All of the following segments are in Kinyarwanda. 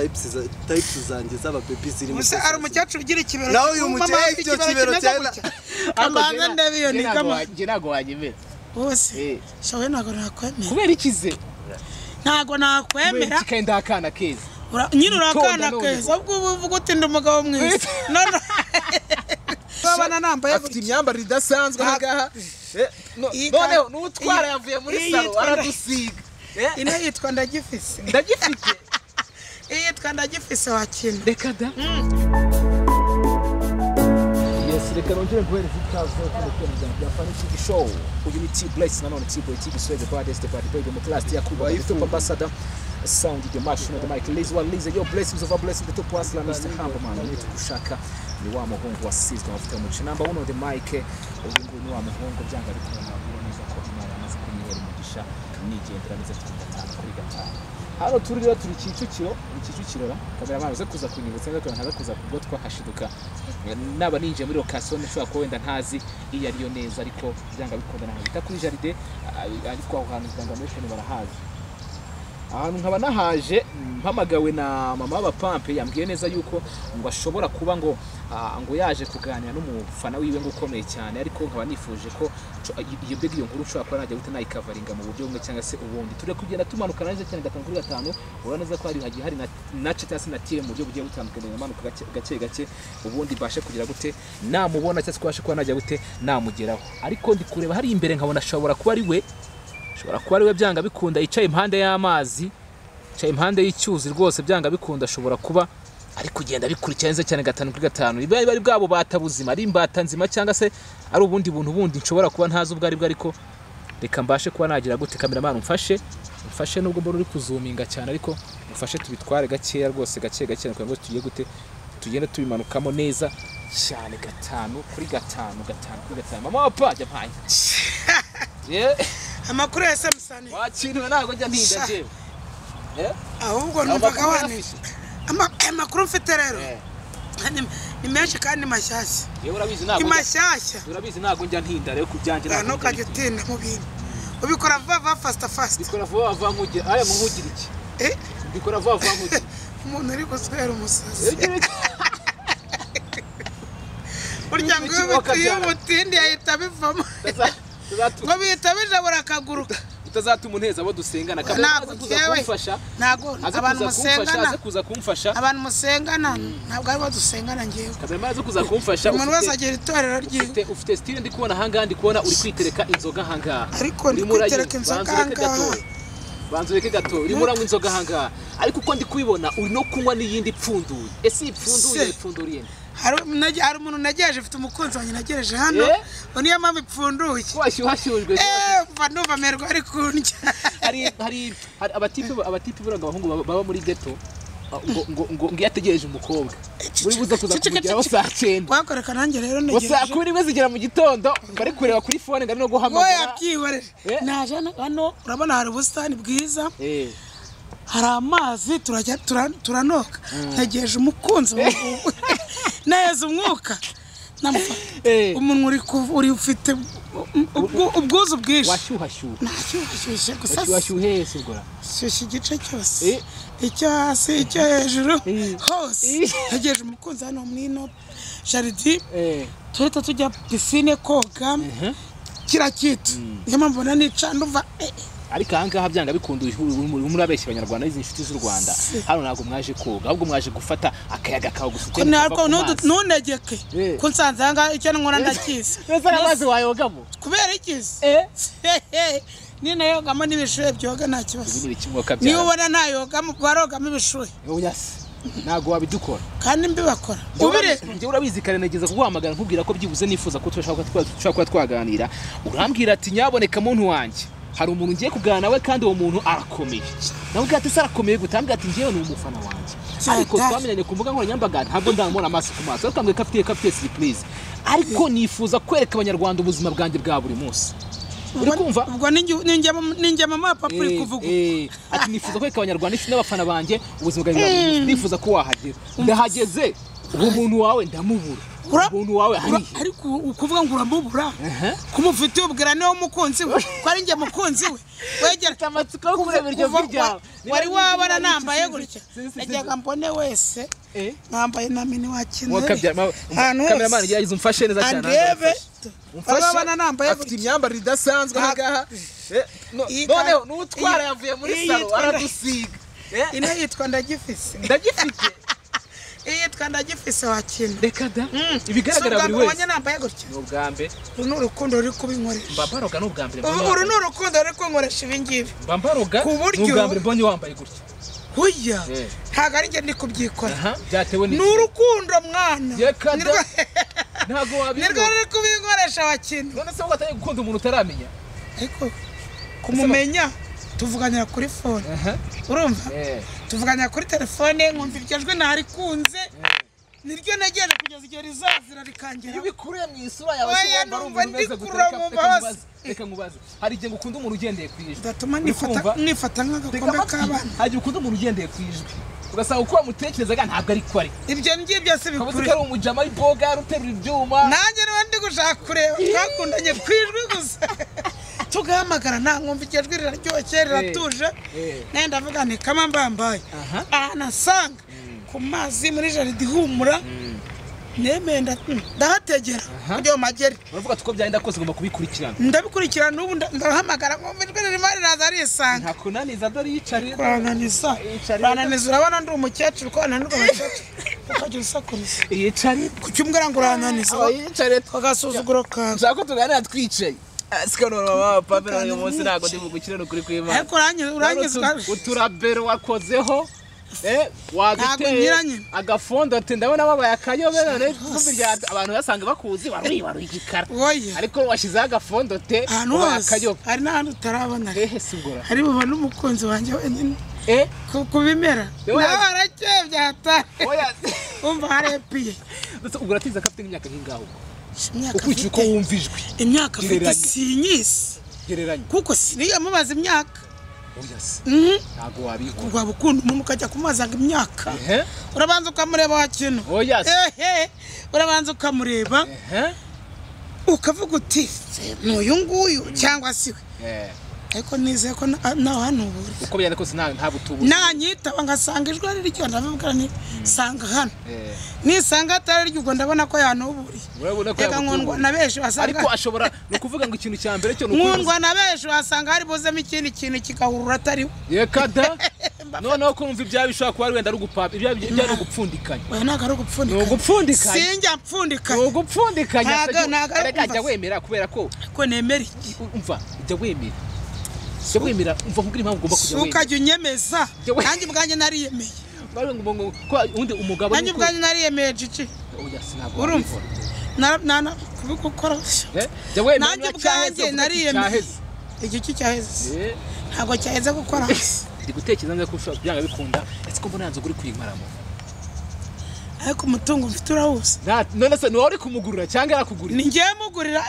Types zanjye z'ababebi zirimo. Gusa ari umukecuru ugira ikibero. Nawe uyu mukecuru icyo kibero cyera. Ambanza ndebe iyo nigama. Nge ntago wanyemera. Bose. Shawe ntago nakwemera. Kubera ikize? Ntago nakwemera. Kubera iki akana keza? Nyine urakana keza ubwo uvuga uti ndi umugabo mwiza. None babana nambaye afite imyambarire idasanzwe ahangaha. Noneho n'utwara yavuye muri salo aradusiga. Ino yitwa ndagifise. Ndagifite. Yitwa ndagifise wakina. Reka da. Yes, reka nongere nguhereze ikaze kuri bya Fani TV Show. Uyu ni T Bless nanone T Boy T Swag the baddest the bad boy the class ya Kuba the top ambassador sound the machine the mic Liz one Liz your blessings over blessing the top hustler Mr. Humble man. Ni tukushaka ni wa muhungu wasizwe amavuta mu number 1 on the mic. Uyu nguyu ni wa muhungu byanga bikunda neza ko Imana amaze kumwihera umugisha nigendera neza cyane 5 kuri 5. Hano turi rero turi Kicukiro, ni Kicukiro ra kamera uze kuza kunyibutsa neza ko ntaza kuza kugotwa hashiduka naba ninje muri location nshobora kuba wenda ntazi iyo ariyo neza ariko byanga bikunda naho bita kuri jardin ariko aho hantu zangamention barahazi. Ahantu nkaba nahaje mpamagawe na mama w'abapampe yambwiye neza yuko ngo ashobora kuba ngo ngo yaje kuganira n'umufana wiwe ngo ukomeye cyane ariko nkaba nifuje ko iyo big iyo nkuru ushobora kuba najya gute nayikavaringa mu buryo bumwe cyangwa se ubundi. Turi kugenda tumanuka neza cyane 5 kuri 5 urabona neza ko hari hagiye hari na cyangwa se na tire mu buryo bugiye butandukanye manuka gake gake ubundi bashe kugira gute namubona cyangwa se kwashe kuba najya gute namugeraho. Ariko ndi kureba hari imbere nkabona ashobora kuba ari we. Ashobora kuba ari we byanga bikunda yicaye impande y'amazi, yicaye impande y'icyuzi rwose byanga bikunda ashobora kuba ari kugenda bikurikira neza cyane 5 kuri 5. Iba ari bwabo batabuzima ari imbata nzima cyangwa se ari ubundi buntu bundi nshobora kuba ntazi ubwo ari bwo ariko reka mbashe kuba nagira gute cameraman umfashe umfashe nubwo mbona uri kuzuminga cyane ariko umfashe tubitware gakeya rwose gake gake kugira ngo tugiye gute tugende tubimanukamo neza cyane 5 kuri 5 5 kuri 5. Mama wapa jya mpaye. Yeah. Amakuru ya Samsani. Wakintu ntago njya ntinda jewe. Ahubwo numvaga wanishe. Amakuru mfite rero. Ni menshi kandi mashyashya. Yewe urabizi ntago. Ni mashyashya. Urabizi ntago njya ntinda rero kubyanje ntago. Ntukajye utinda mu bintu. Ubikora vuba vuba fast fast. Bikora vuba vuba nkugira. Aya nkugira iki? Bikora vuba vuba nkugira. Umuntu ari guswera umusazi. Burya ngo iyo umutindi yahita bivamo. Ngo bihita bijabura akaguruka. Utazatuma uneza abo dusengana ntabwo kumfasha. Ntago abantu musengana aze kuza kumfasha. Abantu musengana ntabwo ari bo dusengana ngewe. Kamera aze kuza kumfasha. Umuntu wese agira itorero ryiwe. Ufite style ndi kubona ahangaha ndi kubona uri kwitereka inzoga ahangaha. Ariko ndi kwitereka inzoga ahangaha. Banza ureke gato urimo uranywa inzoga ahangaha. Ariko uko ndi kubibona uri no kunywa n'iyindi ipfunduye. Ese ipfunduye ipfunduriye? Hari umuntu nagejeje mfite umukunzi wanjye nagejeje hano niyo mpamvu ipfunduye. Washyuhashyujwe. Mva ndumva merwa ari kundya. Hari abatipe buraga abahungu baba muri ghetto ngo ngo ngo yategereje umukobwa muri buza kuza kumugeraho saa 9. Wakoreka nanjye rero ntegereje. Saa 11 zigera mu gitondo bari kureba kuri phone ngari no guhamagara. Oya byihorere. Naje hano urabona hari ubusitani bwiza. Hari amazi turajya turanoka. Ntegereje umukunzi neza umwuka namufata umuntu uri ufite ubwuzu bwinshi. Washyuhashyuhe. Nashyuhashyushye gusa. Washyuhashyuhe se ubwo. Shyushye igice cyose. Icyo hasi icyo hejuru hose. Ntegereje umukunzi hano muri ino jardin. Tuhita tujya piscine koga. Kira kitu. Niyo mpamvu mbona nica ndumva. Ariko ahangaha byanga bikunda murabeshya abanyarwanda izi inshuti z'u Rwanda. Hano ntabwo mwaje koga ahubwo mwaje gufata akayaga kawe gusa. Ntabwo ntunegeke ko nsanze ahangaha icyo nkora ndakizi. Mbese amazi wayogamo? Kubera ikizi? Ni nayogamo n'ibishuhe byoga nta kibazo. Niba ubona ntayogamo barogamo ibishuhe. Oya se ntabwo wabidukora. Kandi mbibakora. Njye urabizi kare nageza kuguhamagara nkubwira ko byibuze nifuza ko dushobora kuba twaganira. Urambwira ati nyaboneka muntu wanjye. Hari umuntu ngiye kuganira nawe kandi uwo muntu arakomeye. Nawe ati se arakomeye gute? Ambwira ati ngiye ni umufana wanjye. Ariko twamenyanye ku mbuga nkoranyambaga ntabwo ndamubona amaso ku maso. Ariko ambwira ko afite surprise. Ariko nifuza kwereka abanyarwanda ubuzima bwanjye bwa buri munsi. Uri kumva? Ubwo ninjye mama papa uri kuvuga. Ati nifuza kwereka abanyarwanda n'abafana banjye ubuzima bwanjye bwa buri munsi. Nifuza ko wahagera. Ndahageze uwo muntu wawe ndamubura. Ubuntu wawe hari ariko ukuvuga ngo uramubura kumufite ubwira niwe mukunzi we ko ari njye mukunzi we wegera amatsiko yo kureba iryo vi ryawe wari wabona nambaye gutya najyaga mbone wese nambaye na mini wakinze ahantu hose gerageza umfashe neza cyane andebe wabona nambaye afite imyambarire idasanzwe aha ngaha noneho n'utwara yavuye muri salo aradusiga ino yitwa ndagifise ndagifite iyi yitwa ndagifise wakina reka da ibigaragara buri wese nambaye gutya ni ubwa mbere uru ni urukundo ruri kubinkoresha mbambaroga ni ubwa mbere uru ni urukundo ruri kunkoresha ibi ngibi mbambaroga ku buryo ni ubwa mbere mbonye wambaye gutya huya ntabwo ari njye ndi kubyikora byatewe ni urukundo mwana reka da ntabwo wabibona nirwo ruri kubinkoresha wakina none se wowe watangiye gukunda umuntu utaramenya ariko kumumenya tuvuganira kuri fone urumva tuvuganira kuri telefone nkumva iryo jwi ntarikunze niryo ntegereje kugeza igihe rizazira rikangera iyo ubikuriye mu isura yawe oya numva ndikurura nkumva hose reka nkubaze hari igihe ukunda umuntu ugendeye ku ijwi ndatuma nifata nk'agakombe k'abana hari igihe ukunda umuntu ugendeye ku ijwi ugasanga uko wamutekerezaga ntabwo ari ko ari ibyo ngibyo si bikuri ko ari umujama w'iboga uterura ibyuma nanjye niba ndi gushaka kureba twakundanye ku ijwi gusa tugahamagara nta nkumva iryo jwi riraryoshye riratuje nawe ndavuga nti kama mbambaye ahantu asanga ku mazi muri jaride ihumura nemeye ndahategera kugira ngo mpagere uravuga ko byagenda kose ugomba kubikurikirana ndabikurikirana n'ubu ndahamagara nkumva ijwi ririmo riraza risanga ntakunaniza dore yicarira kurananiza urananiza urabona ndi umukecuru ko wananirwa abakecuru ukajya usakuriza yicarira kuki umbwira ngo urananiza yicarira agasuzuguro kawe nshaka ko tuganira twicaye siko none mama pamela uyu munsi ntabwo ndi bugukire ni ukuri kw'Imana ariko urangiza uturabero wakozeho waduteye agafondote ndabona wabaye akayobe none abantu basanga bakuzi wari igikara ariko washyizeho agafondote ahantu hose hari n'ahantu utarabona hehe si ubwo hari bubone umukunzi wanjye wenyine ku bimera nawe harakeye byatari umva harepiye ubwo uratiza ko afite nk'imyaka nk'ingaho ukurikije uko wumva ijwi imyaka afite sinyisi gereranya kuko siniyamubaza imyaka ntabwo wabikora waba ukunda umuntu ukajya kumubaza ngo imyaka urabanza ukamureba wa kintu urabanza ukamureba ukavuga uti ni uyu nguyu cyangwa si we ariko nizeye ko nawe hano ubura uko byagenda kose nta butubuzi nanyitaba ngasanga ijwi ari ryo ndavuga nti sanga hano nisanga atari ryo ubwo ndabona ko yanuburiye reka nkundwa na benshi wasanga ariko ashobora ni ukuvuga ngo ikintu cya mbere cyo ni nkundwa na benshi wasanga hari buzemo ikindi kintu kigahurura atari we reka da noneho kumva ibyawe bishobora kuba wenda ari ugupapa ibyawe ari ugupfundikanya oya ntabwo ari ugupfundikanya ni ugupfundikanya sinjya mpfundikanya ni ugupfundikanya reka jya wemera kubera ko ko nemera iki umva jya wemera jya wemera umva nkubwira impamvu ugomba kujya wemera ukajya unyemeza nanjye ubwanjye nariyemeye undi umugabo nanjye ubwanjye nariyemeye cici urumva kubikora nanjye ubwanjye nariyemeye igiki cyaheze ntabwo cyaheze gukora hasi ndi gutekereza neza ko ushobora byanga bikunda ese ko mbona nzu uri kuyimaramo ariko umutungo mfite urawuzi none se ni wowe uri kumugurira cyangwa yarakugurira ni njyewe mugurira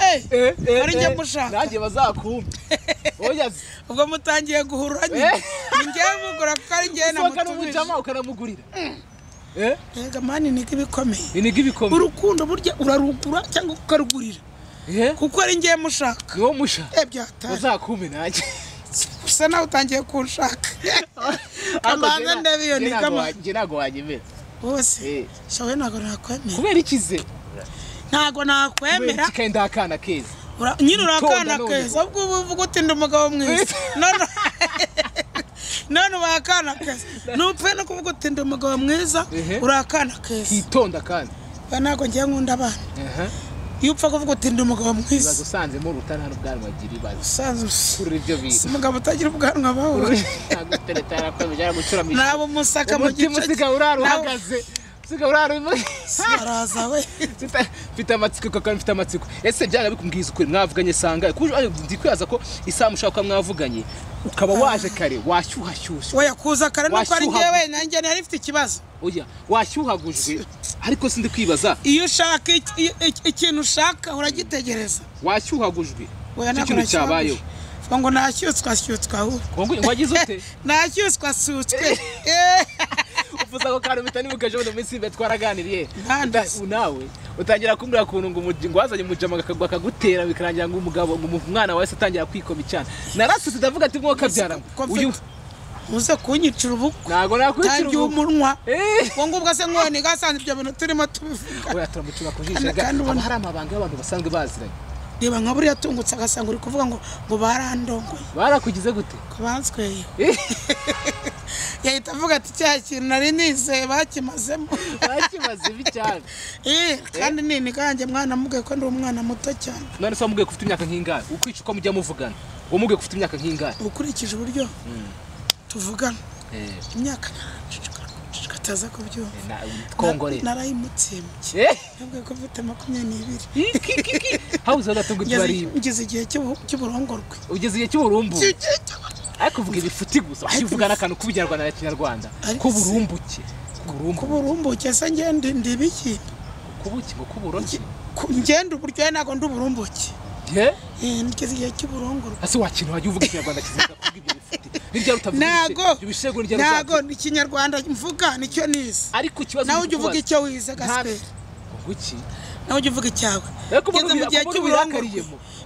ari njye mushaka nanjye bazakumva oya ubwo mutangiye guhurura nyine ni njyewe mugura kuko ari njyewe namutumije umujama ukanamugurira rega mani niga ibikomeye niga ibikomeye urukundo burya urarugura cyangwa ukarugurira kuko ari njyewe mushaka ni wowe mushaka byatari uzakumpe nanjye usa nawe utangiye kunshaka kamanza ndebe iyo niga njye ntabwo wanyemera bose shawe ntabwo nakwemera kubera ikize ntabwo nakwemera kubera iki akana keza nyine uri akana keza ubwo uba uvuga uti ndi umugabo mwiza none uba akana keza ntupfe no kuvuga uti ndi umugabo mwiza uri akana keza kitonda kandi ntabwo ngiye nkunda abana iyo upfa kuvuga uti ndi umugabo mwiza usanzemo uruta nta n'ubwanwa agira ibaze usanze kurura ibyo bintu si umugabo utagira ubwanwa bawe ntabwo umusaka mu gice umutima usigaye urara uhagaze usigaye urara araza we mfite amatsiko kaka mfite amatsiko ese byanga bikumbwiza ukuri mwavuganye sanga ndi kwibaza ko isaha mushaka kuba mwavuganye ukaba waje kare washyuhashyushye oya kuza kare nuko ari njyewe nanjye nari mfite ikibazo oya washyuhagujwe ariko sindi kwibaza iyo ushaka ikintu ushaka uragitegereza washyuhagujwe icyo kintu cyabayeho ngo nashyutswe ashyutswe ahubwo wagize ute nashyutswe asutswe uvuze ako kantu mpita nibuka ejo bundi mu minsi imbere twaraganiriye nawe Utangira kumbwira ukuntu ngo ngo wazanye umujama akagwa akagutera bikarangira ngo umugabo ngo umwana wawe se atangira kwikoma icyana. Narasutse ndavuga ati mwoka byara. Uyu uze kunyicira ubukwe. Ntago nakwicira ubukwe. Umunwa. Ngo ngubwo se nkone gasanze ibyo bintu turimo tubivuga. Oya turamucura kujisha ga. Hari amabanga y'abantu basanzwe baziranye. Reba nka buriya tungutse agasanga uri kuvuga ngo ngo barandongoye. Barakugize gute? Kubansweye. Yahita avuga ati cya kintu nari nizeye bakimazemo. Bakimaze bicyane. Kandi nini kanjye mwana mubwiye ko ndi umwana muto cyane. None se wamubwiye ko ufite imyaka nk'ingahe? Ukwica uko mujya muvugana. Wamubwiye ko ufite imyaka nk'ingahe? Ukurikije uburyo tuvugana. Imyaka kataza kubyumva. Twongore. Narayimutsimbye. Nabwiye ko mfite 22. Hauze adatunga bari. Ngeze igihe cy'uburongorwe. Ugeze igihe cy'uburumbu. Ariko uvuga ibifuti gusa. Ukivuga n'akantu kubinyarwanda na kinyarwanda. Ko burumbuke. Kuburumbuke se ngende ndibiki? Kubuki ngo kuburonki. Ngende uburyo nago nduburumbuke. Ngeze igihe cy'uburongorwe. Ase wakintu wajya uvuga ikinyarwanda kiziga kuvuga ibyo bifuti. Nirya rutavuga. Ibyo bishego nirya rutavuga. Nago ikinyarwanda mvuga nicyo nize. Ariko ikibazo nawe ujye uvuga icyo wize Gasperi. Nguki? Nawe ujye uvuga icyawe. Ngeze mu gihe cy'uburongorwe.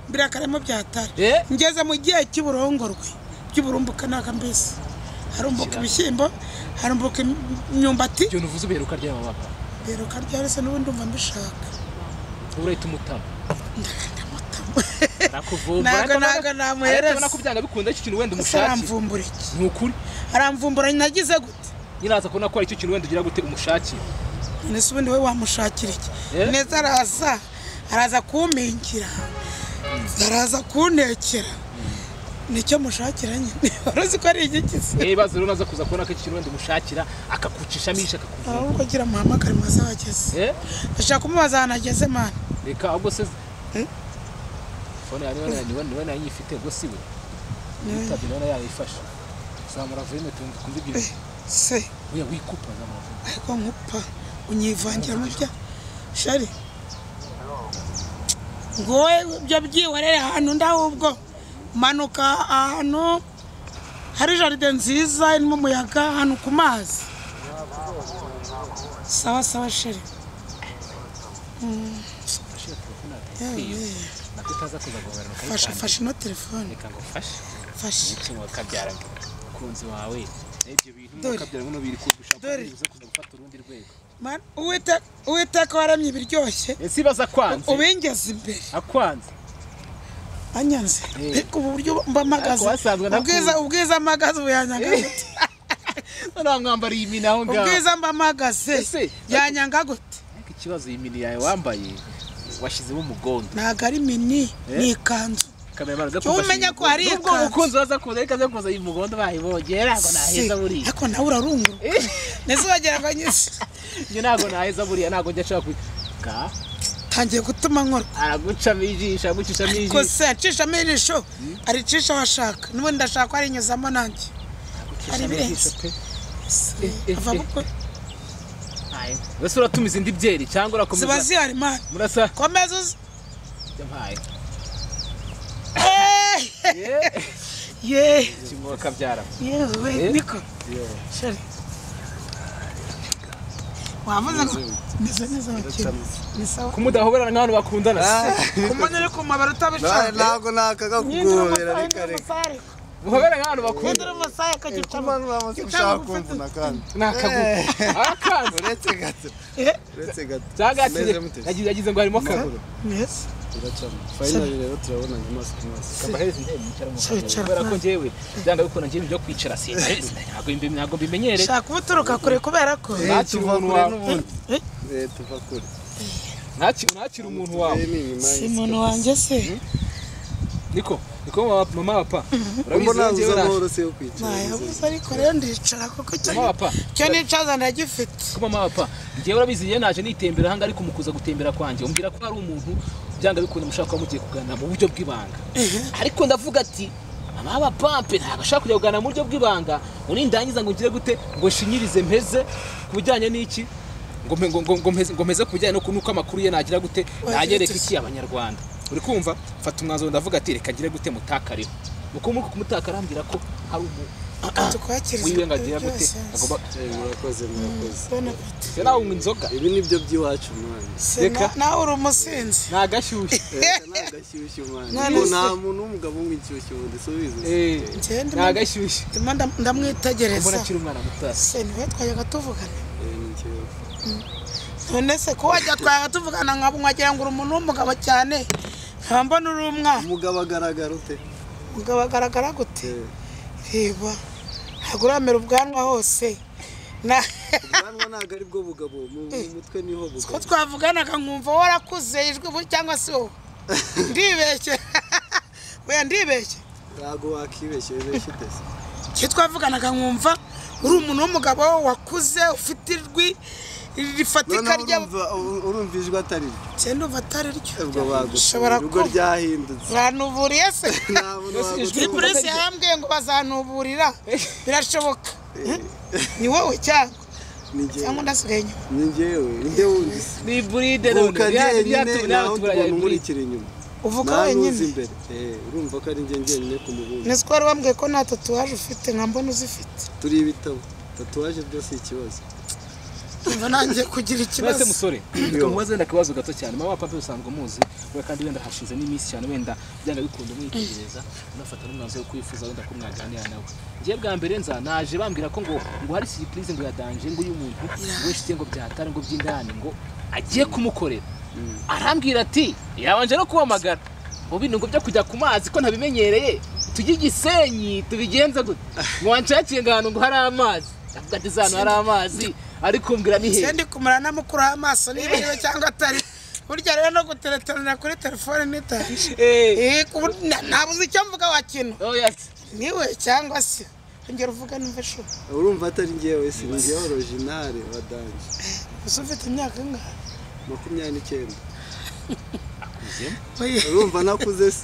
Mbirakaremo byatari. Ngeze mu gihe cy'uburongorwe. By'uburumbuka naka mbese. Harumbuka ibishyimbo, harumbuka imyumbati. Ibyo nuvuze uberuka rya mama. Beruka rya se n'ubundi ndumva mbishaka. Urahita umutama. Ndamutama. Nakuvumbura. Nago namuhereza. Ariko nakubyanga bikunda icyo kintu wenda umushaki. Aramvumbura iki? Ni ukuri. Aramvumbura nagize gute? Nyiraza kubona ko ari icyo kintu wenda ugira gute umushaki. Nese ubundi we wamushakira iki? Neza araza kumpingira. Araza kuntekera. Nicyo mushakira nyine. Waruzi ko ari igikise. Ibibazo rero naza kuza kubona ko iki kintu wenda umushakira akakucisha misha akakuvuga. Ahubwo gira muhamagare mwaza wageze. Ndashaka kumubaza ahantu ageze man. Reka ahubwo se fone ya niwe nayifite ubwo siwe. Yitabye none yayifashe. Zamura volume tumve ibyo. Se oya wikupa zamura volume. Ariko nkupa unyivangira mu bya Shari. Ngowe ibyo byihorere ahantu ndahubwo manuka ahantu hari jaride nziza irimo umuyaga ahantu ku mazi. Sawa sawa Shari. Fasha fasha no telefone. Reka ngo fashe. Fashe. Ikintu kabyara kunzi wawe. Ibyo bintu kabyara ngo biri kurusha kuza gufata urundi rwego. Man uwiteka waramye ibiryoshye. Ese baza kwanze. Ubingeze imbere. Akwanze. Anyanze. Ariko ubu buryo mbamagaze. Ubwiza amagaze uyanyanga gute? None wamwambariye imini aho ngaho. Ubwiza mbamagaze. Yanyanga gute? Ariko ikibazo iyi mini yawe wambaye washyizemo umugondo. Ntago ari mini ni ikanzu. Umenya ko ari ikanzu. Ubwo umukunzi waza kuza ariko aza kuza iyi mugondo bayibogera ngo naheza buriya. Ariko nawe urarunguruka. Nese wagira ngo nyise. Njye ntago naheza buriya ntago njya nshaka ka tangiye gutuma nkorwa. Aragucamo ijisho, agucishamo ijisho. Ariko se acishamo ijisho, aricisha washaka. N'ubundi ndashaka ko arinyuzamo nanjye. Ari birenze. Ava bukwe. Wese uratumiza indi byeri cyangwa urakomeza? Ziba zihari man. Murasa. Komeza uze. Yampaye. Ye. Kimwe kabyara. Yewe niko. Shari. Wavuze ngo meze neza bakiri. Ni sawa. Kumudahoberana nk'abantu bakundana. Kumanya ariko mabara utabishaka. Ntago nakaga kuguhobera reka reka. Muhobera nk'abantu bakundana. Ndiri umusaya akagicamo. Ushaka kumvuna kandi. Nakagu. Akazi. Uretse gato. Uretse gato. Cyangwa yagize ngo harimo kago. Yes. Turacamo. Finally rero turabona amaso ku maso. Kambahereza intebe mwicara mu kubera ko njyewe byanga bikunda njyewe ibyo kwicara ntabwo mbimenyereye. Shaka ubuturuka kure kubera ko nakira umuntu wawe. Tuva kure. Nakira umuntu wawe. Si umuntu wanjye se. Niko mama papa. Urabizi njyewe amahoro se yo kwicara. Nayabuze ariko rero ndicara kuko cyo nicaza ndagifite. Ko mama papa njyewe urabizi njyewe naje nitembera hanga ariko mukuza gutembera kwanjye umbwira ko hari umuntu byanga bikunda mushaka ko mugiye kuganira mu buryo bw'ibanga. Ariko ndavuga ati mama papa ntabwo ashaka kujya kuganira mu buryo bw'ibanga unindangiza ngo ngire gute ngo shinyirize mpeze kubijyanye n'iki ngo mpeze kubijyanye no kunuka amakuru ye nagira gute nanyereka iki abanyarwanda. Uri kumva mfata umwanzuro ndavuga ati reka ngire gute mutakareho. Muko muri kumutakara ambwira ko hari Tukwakiriza wiwe ngo agira gute agomba. Murakoze, murakoze. Bon appétit. Se nawe unywa inzoga? Ibi nibyo by'iwacu, mwana. Se Reka. Nawe uri umusinzi. Ni agashyushyu. Reka, ni agashyushyu, mwana. None Kuko se- nta muntu w'umugabo unywa inshyushyu ubundi subiza. Njye Ni agashyushyu. Ndimo ndamwitegereza. Mbona akiri umwana muto. Se niwe twajyaga tuvugana? Ni njyewe. None se ko wajya twajyaga tuvugana nkaba nkagira ngo uri umuntu w'umugabo cyane, nkaba mbona uri umwana? Umugabo agaragara ute? Umugabo agaragara gute? Reba, ntabwo uramera ubwanwa hose. Ubwanwa ntabwo ari bwo bugabo, mu mutwe niho Ko bugabo. twavuganaga nkumva warakuze ijwi cyangwa se wowe ndibeshye? Oya, ndibeshye? Ntabwo wakibeshye, wibeshye ute se? Icyo twavuganaga nkumva uri umuntu w'umugabo wakuze, ufite ijwi rifatika. Noneho Rya urumva ijwi atari ryo? Njye ndumva atari ryo. Ubwo Ushobora bagusuye ubwo kuba ryahindutse. Banuburiye se? Nta muntu Ese ijwi wagusuye. Iburisi yarambwiye ngo bazantuburira, birashoboka. Ni wowe cyangwa Ni njyewe. Cyangwa ndasigaye inyuma? Ni njyewe, inde wundi se? Ni buride none. Vuka njyenyine, nta wundi Bya muntu buride. unkurikira inyuma. Uvuga Nta n'uzi wenyine? imbere. Urumva ko ari njye njyenyine ku mubumbe. Nzi ko wari wambwiye ko nta tatouage ufite, nka mbona uzifite. Turi ibitabo, tatouage byose ikibazo. Umva, nanjye kugira Mwese ikibazo. musore, reka mubaze wenda akabazo gato cyane. Mama wa papa usanzwe umuzi we, kandi wenda hashize n'iminsi cyane, wenda byanga bikunda umwitegereza, unafata n'umwanzuro wo kwifuza wenda ko mwaganira nawe. Ngiye bwa mbere nza naje bambwira ko ngo hari surprise ngo ya danger, ngo y'umuntu ngo inshuti ye, ngo byatari ngo by'indani ngo agiye kumukorera. Arambwira ati yabanje no kuhamagara ngo bino ngo byo kujya ku mazi ko ntabimenyereye, tujye i Gisenyi tubigenze gute, ngo wanshakiye ngo ahantu ngo hari amazi. Avuga ati ahantu hari amazi ariko mbwira ni hehe? Ndi kumara namukuraho amaso niba ariwe cyangwa atari. Burya rero no gutereterana kuri telefone nitanje. Ntabuze icyo mvuga wakina. Oh yes. Niwe cyangwa se ongera uvuge numve shu. Urumva atari njyewe se? Ni njyewe original wa danger. Gusa ufite imyaka ingahe? 29. Akuzemo. Oya, Urumva nakuze se?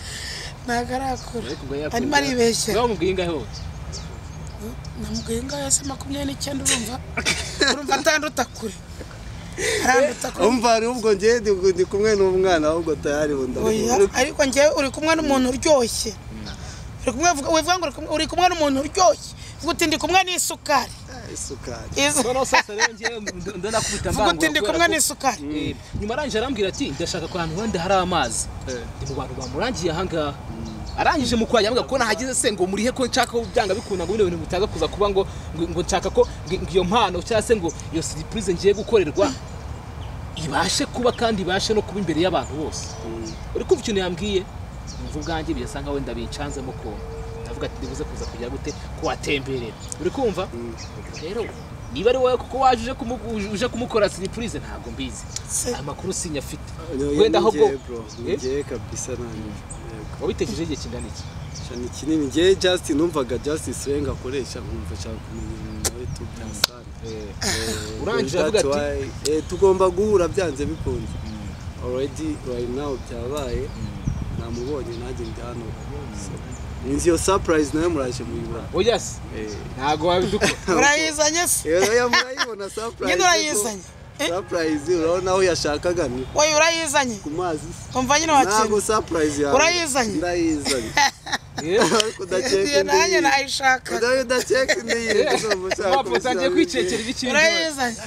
ntabwo arakura. Ariko ngo yakuze. Arimo aribeshya. Wowe wamubwiye ingahe wowe? Namubwiye ingahe se? 29. Urumva atanduta kure, aranduta kure. Umva, hari ubwo njyewe ndi kumwe n'umwana ahubwo tayari ubu Oya, ndavuga. ariko njyewe uri kumwe n'umuntu uryoshye. Uri kumwe wivuga ngo uri kumwe n'umuntu uryoshye, vuga uti ndi kumwe n'isukari. Isukari. Noneho sasa rero njyewe ndanakubita Vuga uti ndi mbangura kumwe n'isukari. Nyuma arangije arambwira ati ndashaka ko ahantu wenda hari amazi. Ndi mu bantu bamurangiye ahangaha. Arangije mu kwajya ambwira ko nahageze se ngo murihe, ko nshaka ko byanga bikunda ngo bino bintu bitaza kuza kuba ngo nshaka ko ngo iyo mpano cyangwa se ngo iyo surprise ngiye gukorerwa ibashe kuba kandi ibashe no kuba imbere y'abantu bose. Uri kumva ikintu yambwiye, numva ubwanjye birasa nkaho wenda bincanzemo ukuntu, ndavuga ati ndibuze kuza kujya gute kuhatemberera. Uri kumva rero niba ari wowe kuko waje uje kumukora surprise, ntabwo mbizi. Amakuru sinyafite. Wenda ahubwo Bro, ni njyewe kabisa nanjye. Yego. Wabitekereje igihe kingana iki? Cyane kinini. Njyewe just numvaga just slang akoresha, nkumva nshaka kumenya ibintu nawe tu byasana. Urangije avuga ati Tugomba guhura byanze bikunze. Already right now byabaye, namubonye, nanjye ndi hano. So, inzi iyo surprise nayo muraje muyibona. Oya se, ntabwo wabidukora. Urayizanye se? Oya, murayibona surprise. Nyine urayizanye. Surprise urabona aho yashakaga ni Wowe urayizanye. ku mazi se. Umva nyine Ntabwo wakina. surprise yawe Urayizanye? Ndayizanye. Ariko udakeka Iyo indi nanjye yindi. nayishaka. Udakeka indi yindi urumva ushaka Wapfa utangiye kubishyiramo kwicekera ibiki? Urayizanye.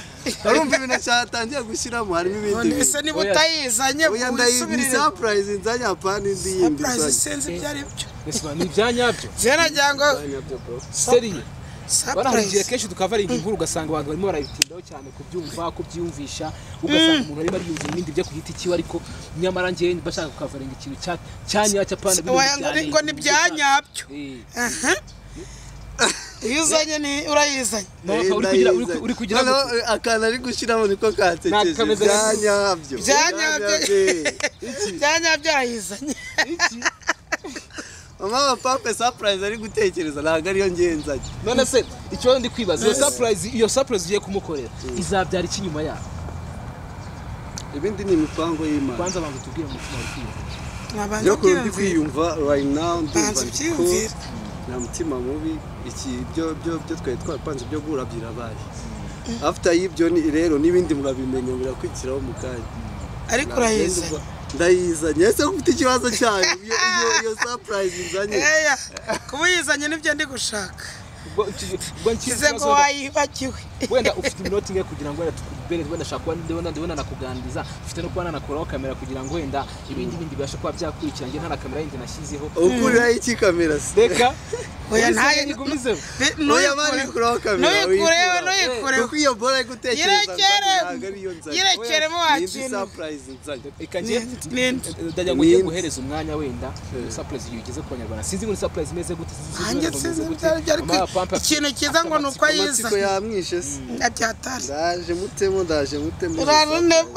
Urumva ibintu atangiye gushyiramo harimo ibindi None bintu. se niba Oya. utayizanye Oya, ndayi ni wisubirire. surprise nzanye, apana indi yindi Surprise nzanye. sinzi ibyo ari byo. Ese ni ibya nyabyo? Njye nagira ngo Nyabyo, bro. Seriye bana, hari igihe surprise. kenshi tukavaringa inkuru ugasanga abantu barimo barabitindaho cyane kubyumva, kubyiyumvisha, ugasanga umuntu arimo ariyumva ibindi byo ku giti cyiwe, ariko nyamara njyewe bashaka kukavaringa ikintu cya nyacyo, apana bino Oya, ngo ni ibya nyabyo. Aha. Iyo uzanye ni urayizanye. Nawe uri kugira uri kugira Noneho, akantu ari gushyiramo niko kansekeje. Ntabwo kameze Bya nyabyo. Bya nyabyo. Iki? Bya nyabyo arayizanye. Iki? Mama wa papa, surprise ari gutekereza ntabwo ariyo ngiye nzanye. None se ikibazo ndi kwibaza, iyo surprise ugiye kumukorera izabyara iki nyuma yaho? Ibindi ni imipango y'Imana. Kwanza banza tubwire mu mutima wawe kwiyumva. Mwabanza Byo kuntu ndi kwiyumvira. kwiyumva right now, ndumva Banza ndi cool. ubyiyumvire. Nta mutima mubi. Iki byo twari twapanze byo guhura birabaye. After y'ibyo ni rero n'ibindi murabimenya, birakwikiraho mu kanya. Ariko urayizanye. Ndayizanye. Ese ko ufite ikibazo cyayo, iyo surprise nzanye? Eya, kuba uyizanye nibyo ndi gushaka. Ubwo Ngize ngo wayibagiwe. Wenda ufite iminota ingahe kugira ngo wenda tukubere, wenda ashaka kuba ndabona nakuganiriza, ufite no kuba nanakuraho kamera kugira ngo wenda ibindi bindi bibashe kuba byakurikira. Njye nta na kamera yindi nashyizeho. Ukuriraho iki kamera se? Reka Oya, ntayo nyigumizeho. Oya, mani kuraho kamera. Nuyikureho, nuyikureho. Kuko iyo bora ari gutekereza ntabwo ariyo nzanye. Yirekeremo Ni wakintu. surprise nzanye. Reka njye Ninde? ndagira ngo ugiye guhereza umwanya wenda surprise iyo ugeze ku banyarwanda. Sinzi ngo ni surprise imeze gute, sinzi Nanjye ngo imeze sinzi gute. ibyo ariko Mama Pampa ikintu cyiza ngo ni uko Amatsiko ayiza. yamwishe se. Ndabyatari. Ndaje mutemo, ndaje mutemo. Urarunemo.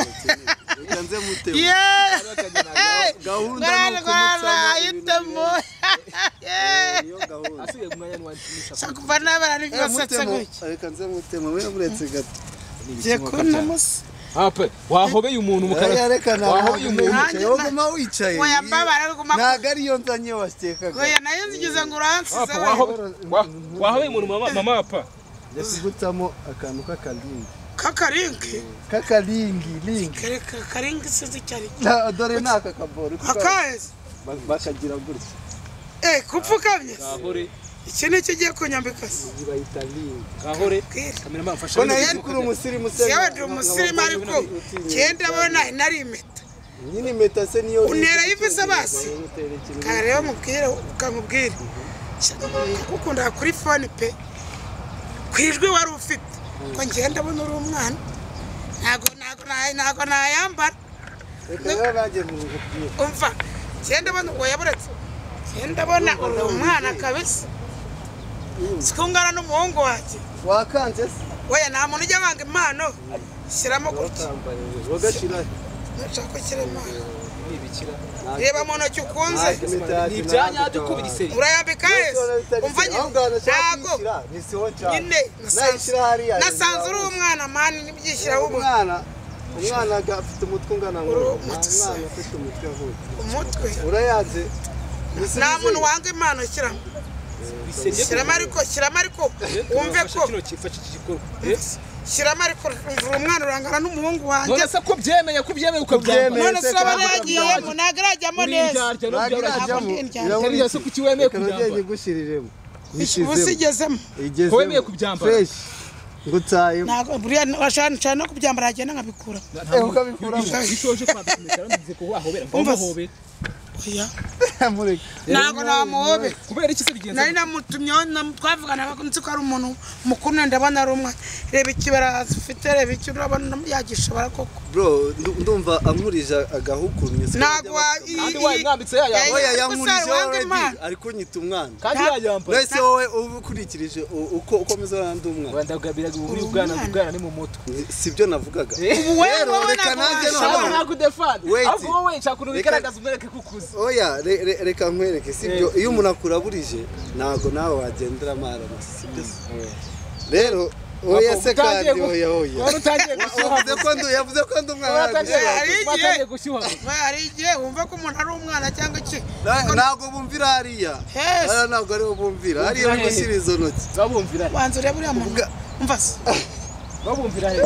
Reka nze mutemo. Yeee! Gahunda ni ukumutsamo ibintu Ayitemo. Niyo gahunda. Asigaye umwanya ni wanjye. Kuva nabara n'ibyasatse Mutemo, gutya. reka nze mutemo, we uretse gato. Ngiye kubona musa. Ape wahobeye umuntu mu Oya, reka ntabwo wahobeye umuntu. wicaye, wowe guma wicaye. Oya, mbabara, guma- Ntabwo ariyo nzanye washyekaga. Oya, nayo nzigize ngo uransize Apa, we. wahobeye umuntu mama mama apa. Njya kugutamo akantu k'akaringi. Kakaringi? K'akaringi, ringi. Kereka karingi sinzi icyo ari cyo. Dore ni aka kaboro. Akaheze. Bakagira gutya. Eh, kupfukamye. Gahore. Iki ni cyo ugiye kunyambika se? Iyi bayita ringi. Gahore. Bwira. Kamera mfasha. Ko nayo kuri umusirimu se. Yewe ndi umusirimu ariko cyenda abona nari impeta. Nyine impeta se niyo. Untera ivi se basi? Utera ikintu. Kareba mubwire ukamubwira. Kukunda kuri phone pe. Ku ijwi wari ufite. Ko ngenda abona uri umwana. Ntago nayambara. Reka rero nanjye nkubwire. Umva. Ngenda abona oya buretse. Ngenda abona uri umwana kabisa. Sikungana n'umuhungu wanjye. Wakanze se? Oya, nta muntu ujya wanga impano. Shyiramo gutya. Wagashira. Ntushaka gushyira impano. Nibikira. Reba mu ntoki ukunze. Ni ibyanyabyo ko biri seri. Urayambika heza. Umva nyine. Ntago. Nyine nasanze uri umwana mani nibyishyiraho ubu. Umwana afite umutwe ungana Uri nk'uyu. umutwe. Nta mwana ufite umutwe nk'uyu. Umutwe. Urayanze. Nta muntu wanga impano shyiramo. Biseriye. Shyiramo ariko wumve ko kino kifasha iki gikorwa. Shyiramo ariko uri umwana urangana n'umuhungu wanjye. None se ko byemeye ukabyambara. Kubyemeye. None se urabona yagiyemo ntabwo arajyamo Uri neza. indyarya no Ntabwo byarajya. irajyamo. Ntabwo Itari se kuki wemeye Reka nongere kubyambara. nyigushyiriremo. Ubu sigezemo. Igezemo. Ko wemeye kubyambara? Fresh. Ngutayemo. Ntabwo buriya washaka no kubyambara yagenda nkabikura. Ukabikuramo. Ishoje kwambika impeta ngize ko wahobera. Umva se. Wahobera. Oya. Mureke. Ntabwo namuhobe. Kubera iki se bigenze? Nari namutumyeho twavuganaga nzi ko ari umuntu mukuru ndabona ari umwana. Reba ikibara afite, reba icyo urabona yagishobora koko. Bro, ndumva ankurije agahukumye. Ntabwo Kandi wayimwambitse yayambaye. Oya, Ariko yankurije se wanga already. impano. Ari kunyita umwana. Kandi yayambaye. Nahise wowe uba ukurikirije uko ukomeza uranda umwana. Wenda bwabiraga ubu Uri bwana umwana. bwana ni mu mutwe. Sibyo navugaga. Ubu wewe Rero, wowe reka ntabwo nanjye washobora. noneho. Ntabwo udefana. Wait. Ahubwo wowe nshaka ukuntu Reka- wigaragaza umwereke ko ukuze. Oya, reka nkwereke sibyo. Iyo umuntu akuraburije ntabwo nawe wagendera amara sibyo se? Rero oya se kandi oya oya. Wari utangiye gushyuha. Yavuze ko ndi umwana. Wari utangiye Hari igihe- watangiye gushyuha. Hari igihe wumva ko umuntu ari umwana cyangwa iki. Ntabwo bumvira hariya. Yes. Hariya ntabwo ariho bumvira. Hariya Bumvira hehe? gushyira izo ntoki. Babumvira he? Banza urebe uriya muntu. Umva se. Babumvira he?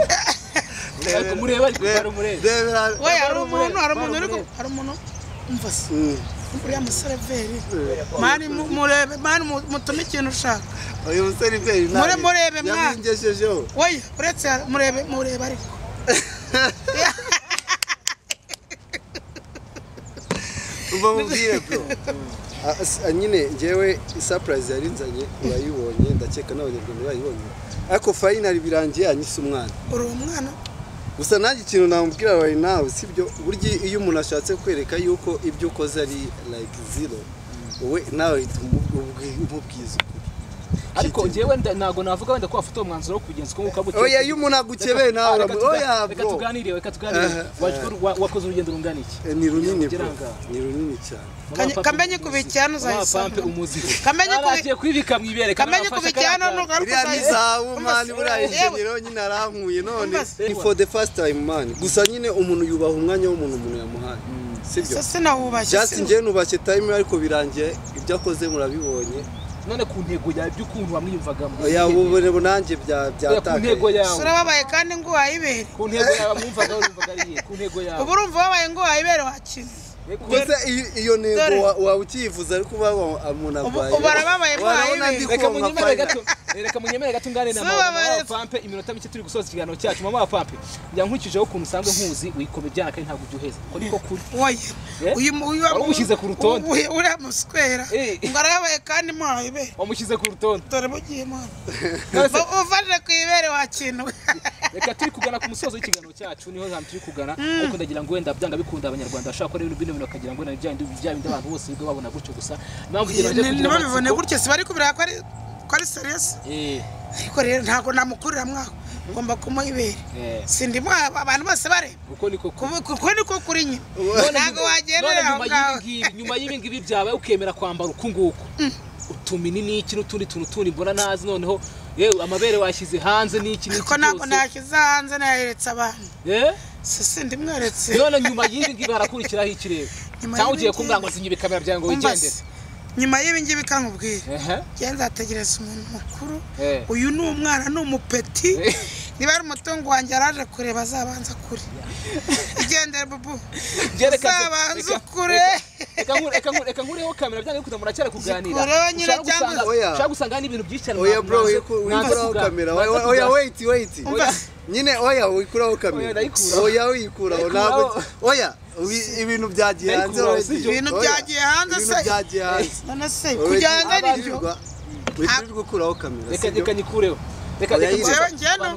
Ariko mureba ariko bari mureba. Rebera. Oya, hari umuntu hari umuntu uri Barumureba. hari umuntu umva se. Uriya museriveri. Mani murebe, mani mutume ikintu ushaka. Uyu museriveri Mure murebe mwana. Yamwingeshejeho. Oya, uretse murebe murebe ariko. Umva mubwire bro. Nyine njyewe surprise yari nzanye urayibonye, ndakeka n'abanyarwanda bayibonye. Ariko finally birangiye anyise umwana. Uri umwana. Gusa nanjye ikintu namubwira right now sibyo, burya iyo umuntu ashatse kwereka yuko ibyo ukoze ari like zero, wowe nawe uhita umubwiza ukuri. Ariko njyewe ntabwo navuga wenda ko wafata uwo mwanzuro wo kubigenza uko nguko abuke. Oya, iyo umuntu agukebeye nawe oya Reka bro. tuganire, reka tuganire. Wakoze urugendo rungana iki? Ni runini Ugera bro. ngaha. Ni runini cyane. Kamenye kubikira uzayisanga. Pampe umuzigo. Kamenye Aragiye kwibika mu ibere. Kamenye kubikira nugaruka Iriya ni uzayisanga. zahabu man, buriya Yewe. injeniyeri nyine arankuye none. Umva se. Ni for the first time man. Gusa nyine umuntu yubaha umwanya w'umuntu umuntu yamuhaye. Sibyo? Se sinawubashye. Just njye nubashye time, ariko birangiye ibyo akoze murabibonye. None ku ntego yawe by'ukuntu wamwiyumvagamo. Oya, ubu nanjye Oya, ku byatakaye. ntego yawe. Urababaye kandi nguhaye ibere. Ku ntego yawe wamwumvaga wumvaga ari iyihe? Ku ntego yawe. Ubu urumva ubabaye nguhaye ibere wakina. Gusa iyo ntego waba ukiyifuza ariko uba umuntu arwaye. Barababaye mwaye. Reka munyemere gato ngane na mama wa Pampe iminota mike turi gusoza ikiganiro cyacu. Mama wa Pampe, njya nkurikijeho ukuntu usanzwe nkuzi wikoma ibyana kandi ntabwo ujya uheza. Ko niko kuri. Oya. Uyu wamushyize ku rutonde. Uriya muswera. Ngo arababaye kandi mwaye be. Wamushyize ku rutonde. Dore mugiye mwana. Ufashe ku ibere wakintu. Reka turi kugana ku musozo w'ikiganiro cyacu niho hantu turi kugana ariko ndagira ngo wenda byanga bikunda abanyarwanda bashaka ko rero bino bintu bakagira ngo na bya bindi abantu bose biga babona gutyo gusa. Impamvu ngira ngo kugira babibone gutyo si bari kubira ko ari serious. Ariko rero ntago namukurira mwako ngomba kumuha ibere. Sindi mwaba abantu bose bare. Uko niko kuko niko kuri nyine. Ntago wagendera aho ngaho. Nyuma y'ibi ngibi byabaye ukemera kwambara uku nguku. Utumini n'iki n'utundi tuntu tundi mbona nazi noneho yewe amabere washyize hanze n'iki n'iki. Ko ntabwo nashyize hanze nayeretse abantu. Sisi ndimweretse. None nyuma y'ibi ngibi harakurikiraho iki rero? Cyangwa ugiye kumbwira ngo zinyibe kamera byawe ngo wigendere? Nyuma y'ibi ngibi kankubwira. Njye nzategereza umuntu mukuru. Uyu ni umwana ni umupeti. Niba ari umutungo wanjye araje kureba azabanza kure. Igendere bubu. Azabanza kure. Reka nkureho kamera byange kuko muracyari kuganira. Ushaka gusanga n'ibintu byinshi cyane. Oya bro, wikuraho kamera. Oya wait. Nyine oya wikuraho kamera. Oya wikuraho ntabwo. Oya ibintu byagiye hanze. Ibintu byagiye hanze se. Ibintu byagiye hanze. None se kujya hanze nibyo. Wikwirirwa ukuraho kamera. Reka nyikureho. Reka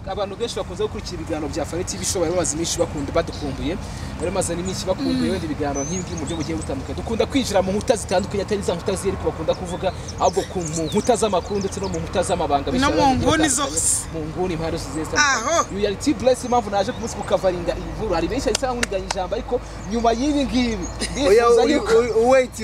abantu benshi bakunze gukurikira ibiganiro bya Fani TV Show bari bamaze iminsi bakunda badukumbuye. Bari bamaze n'iminsi bakumbuye wenda ibiganiro nk'ibi mu buryo bugiye butandukanye. Dukunda kwinjira mu nkuta zitandukanye atari za nkuta ziri bakunda kuvuga ahubwo ku nkuta z'amakuru ndetse no mu nkuta z'amabanga no mu nguni zose. Mu nguni impande zose zitandukanye. Uyu yari T Bless impamvu naje ku munsi kukavaringa iyi nkuru. Hari benshi ahise nkuriganya ijambo ariko nyuma y'ibi ngibi oya wait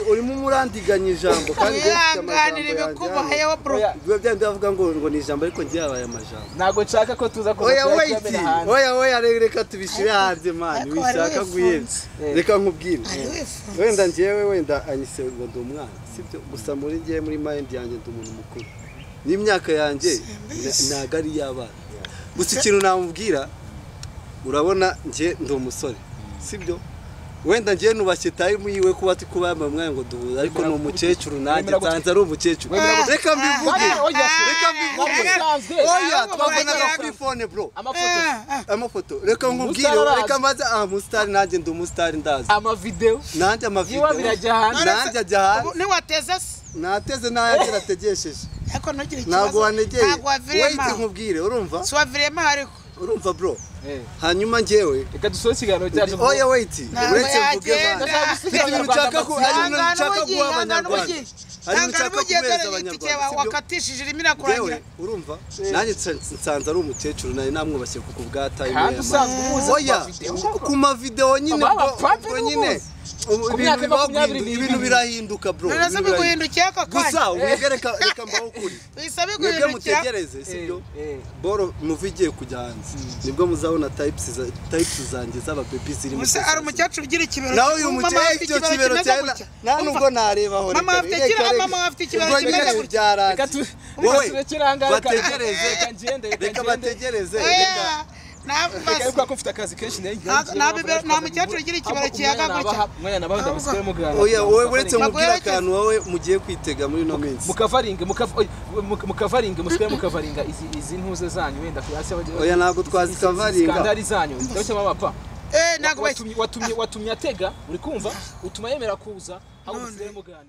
urimo umurandiganya ijambo kandi ufite amagambo yanjye. Biba byandi bavuga ngo ni ijambo ariko ngiye abaye amajambo. Ntabwo nshaka ko tuza kuza. Oya wait. Oya reka tubishire hanze man. Wishaka guhebya. Reka nkubwire. Wenda njyewe wenda anyise ngo ndi umwana, sibyo? Gusa muri ngiye muri mind yanjye ndi umuntu mukuru. N'imyaka yanjye ntago ari y'abana. Gusa ikintu namubwira urabona ngiye ndi umusore, sibyo? Wenda ngiye nubashye time yiwe kuba ati kuba yambaye ngo duhuza ariko ni umukecuru nanjye nsanze ari umukecuru. Reka mbivuge. Oya twabonaga kuri phone bro. Amafoto. Reka nkubwire reka maze umustar nanjye ndi umustar ndazi. Amavideo. Nanjye amavideo. Iwa birajya hanze. Nanjye ajya hanze. Ni wateze se? Nateze nayagira ategesheje. Ariko ntugire ikibazo. Ntabwo wanegeye. Wait nkubwire urumva? Si wavirema ariko. Urumva bro. Hanyuma njyewe reka dusoze ikiganiro cyacu. Oya wait uretse mvuge bana ibintu nshaka ko ari ibintu nshaka guha abanyarwanda. Hari ibintu nshaka guhereza abanyarwanda. Wakatishije irimo irakurangira. Urumva nanjye nsanze ari umukecuru nari namwubashye kuko bwa time. Oya ku ma video nyine bro nyine ibintu birahinduka bro. None biguhindukiye aka kanya. Gusa ubwige reka mbaho kuri. Bisa biguhindukira. Mutegereze sibyo? Boro muvigiye kujya hanze. Nibwo muzabona types zanjye z'aba baby ziri mu. Gusa ari umukecuru ugira ikibero. Nawe uyu mukecuru icyo kibero cyane. Nta nubwo narebaho reka. Mama afite ikibero kimeze gutya. Reka bategereze. Reka bategereze. Reka ko mfite akazi kenshi nta mukecuru ugira ikibero kiyaga gutya. Mwanya nabaho ndamusigaye mugana. Oya wowe uretse mubwira akantu wowe mugiye kwitega muri no minsi. Mukavaringa mukavaringa musigaye mukavaringa izi ntuze zanyu wenda ku hasi. Oya ntabwo twazikavaringa. Skandali zanyu. Ndabyo mama pa. Ntabwo watumye atega uri kumva utuma yemera kuza aho musigaye mugana.